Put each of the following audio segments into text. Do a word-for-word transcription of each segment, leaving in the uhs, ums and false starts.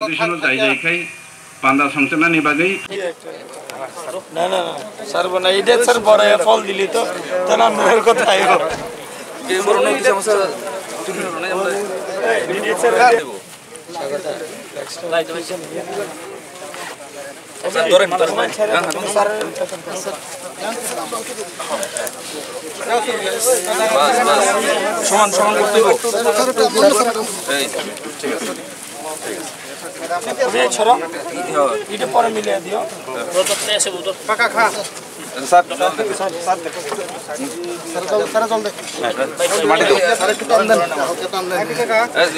Traditional jai jai khai panda songchanani bagwi. Na, na, na. Sir, bo na, idiot sir, bore fall dili to. Tana nurko thayo. Idiot sir. সমান সমান করতে হবে। এই, ঠিক আছে। ছড়া। এটা পরে মিলিয়ে দিও। স্যার, স্যার, স্যার, স্যার, জল দে। মাটি দাও। স্যার, একটু টান দেন। হালকা টান দেন। এই,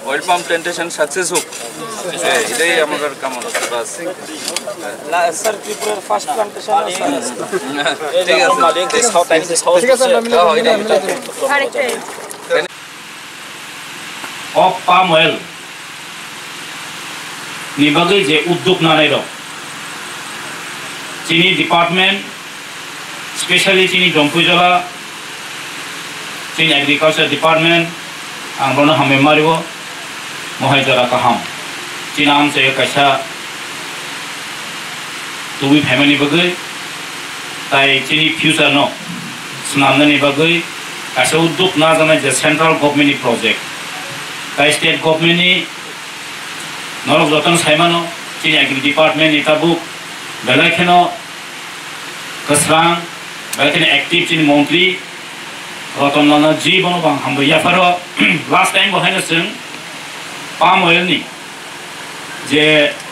অয়েল পাম প্ল্যান্টেশন সাকসেস হোক। হ্যাঁ, এটাই আমাদের কামনা। বাস। স্যার, ত্রিপুরার ফার্স্ট প্ল্যান্টেশন। ঠিক আছে। ঠিক আছে। হ্যাঁ, এটাই। O palm oil ni bagwi je uddog nanai rok, chini department, specially chini Jompuijala, chini agriculture department, ang bono hambai mario, mohai jora kaham. Chini amchai kaisa tubui phaimani bagwi, tai chini future no swnamnani bagwi kaisa uddog najaknai je central government ni project, tai state government ni. Norok jotono saimano, chini agri department ni tabuk belai kheno kwsrang, belai kheno active chini montri Ratan Lal Nath ji, bono bang hambai yapharo. Last time bo haino chwng palm oil ni je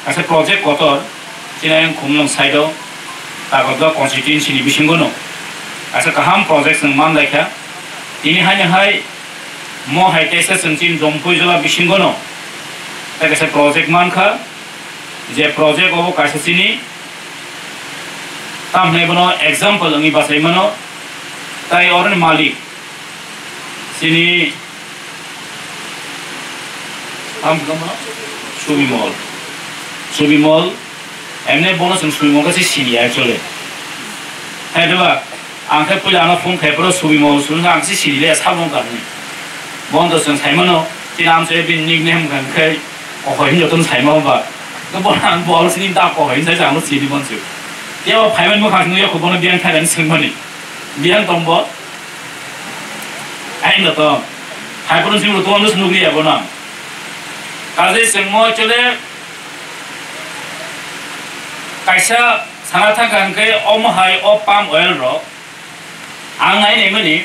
kaisa project kotor chini ayang Khumlwng side o Tagodla constituency ni bisingo no kaisa kaham project chwng man laikha. Tini haino hai mo hai teisa chwng chini Jompuijala bisingo no tai kaisa project mankha, je project obo kaisa chini tamhinai bono example wngwi bachai mano, tai oroni malik chini tam Subimol, Subimol, emne bono chwng Subimol khe sini actually. Hai diba? Ang khe puila ano phone khai phuru Subimol, Subimol ang se sini le sabong ka hwnwi. Bono to chwng sai mano, chini amchai bini nickname hwn khe Kohoi hwnwi jotono sai ma ba. Bono ang bol sini da Kohoi hwnwi sai ang sini mon su. Tei o phaiman bwkhak nukya kho bono biyang thairani swngmani. Biyang tong bo. Aino to. Hai bono sini to ang nukliya bono. Kaje chwng mo chole kaisa sana thangkha hwnkhe omo hai o palm oil rok. Ang nai naimani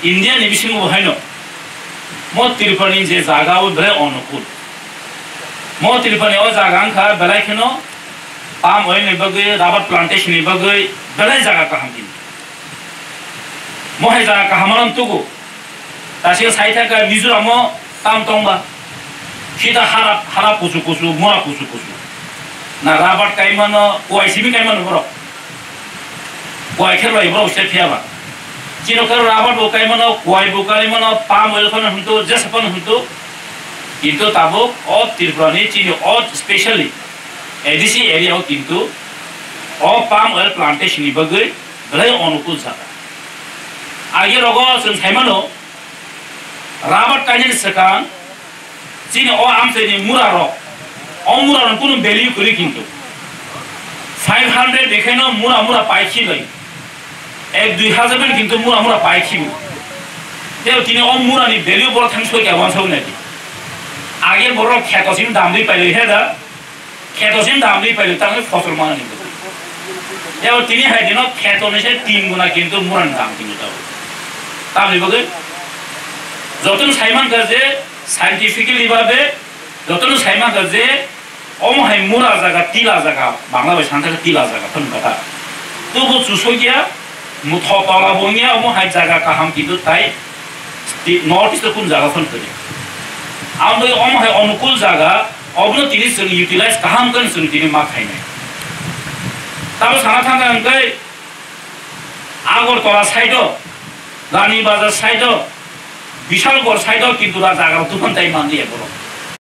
India ni bisingo bo haino mo Tripura ni je jaga o belai onukul. Mo Tripura ni o jaga wngkha belai kheno palm oil ni bagwi, rubber plantation ni bagwi belai jaga kaham kini. Mo hai jaga kaham ano tugu. Tasik sai thangkha Mizoram o tam tongba. Sida hara, hara kusu kusu, mura kusu kusu. Na rabat kaimano, kuai simi kaimano borok. Kuai khe roi borok se phiya ba. Chino khe rabat bo kaimano, kuai bo kaimano, palm oil phano hwntu, jesa phano hwntu. Kintu tabuk o Tripura ni chini o specially A D C area o kintu o palm oil plantation ni bagwi belai onukul jaga. Age rogo chwng saimano, rabat kainani swkang chini o amchaini mura rok, o mura rok kunu value kwrwi kintu five hundred dekheno mura mura paikhi bai, ek dui hajar bai kintu mura mura paikhi bo. Tei tini o mura ni value borok thang soi kya wansok nai di. Age borok kheto simi damri pailai he da. Kheto sin dam ri pailo, tamo fosol mana ni. Ebo tini hai dino kheto ni se tin guna kintu muran dam kintu tamo. Tamni bagwi jotono saiman kha je scientifically babe jotono saiman kha je omo hai mura jaga, tila jaga, Bangla bai santhaka tila jaga phano kha ta. Tubu chusokya, mutho tola bongya, omo hai jaga kaham kintu tai North East o kun jaga phano kwrwi. Aboni omo hai onukul jaga, obono tini chwng utilize kaham khe chwng tini ma khainai. Tamo sana thangkha hwnkhe Agartala side o, Rani Bazar side o, Bishalgarh side o kintu da jaga rok tubun tai manliya borok.